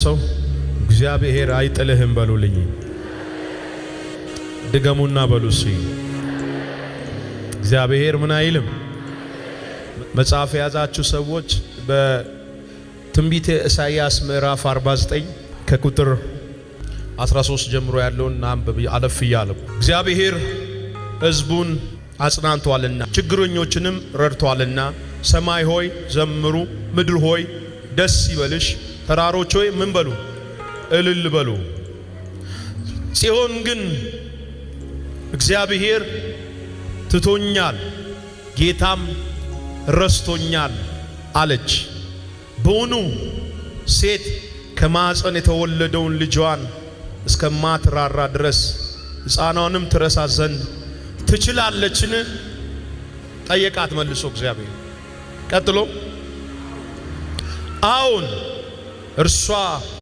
ሰው እግዚአብሔር አይጥልህም በሉልኝ። ድገሙና በሉ እስኪ። እግዚአብሔር ምን አይልም። መጽሐፍ የያዛችሁ ሰዎች በትንቢተ ኢሳይያስ ምዕራፍ 49 ከቁጥር 13 ጀምሮ ያለውን አንብብ። አለፍ እያለሁ እግዚአብሔር ሕዝቡን አጽናንቷልና ችግረኞችንም ረድቷልና፣ ሰማይ ሆይ ዘምሩ፣ ምድር ሆይ ደስ ይበልሽ፣ ተራሮች ሆይ ምን በሉ? እልል በሉ። ጽዮን ግን እግዚአብሔር ትቶኛል፣ ጌታም ረስቶኛል አለች። በውኑ ሴት ከማኅፀን የተወለደውን ልጇን እስከማትራራ ድረስ ሕፃኗንም ትረሳ ዘንድ ትችላለችን? ጠየቃት መልሶ እግዚአብሔር። ቀጥሎ አዎን እርሷ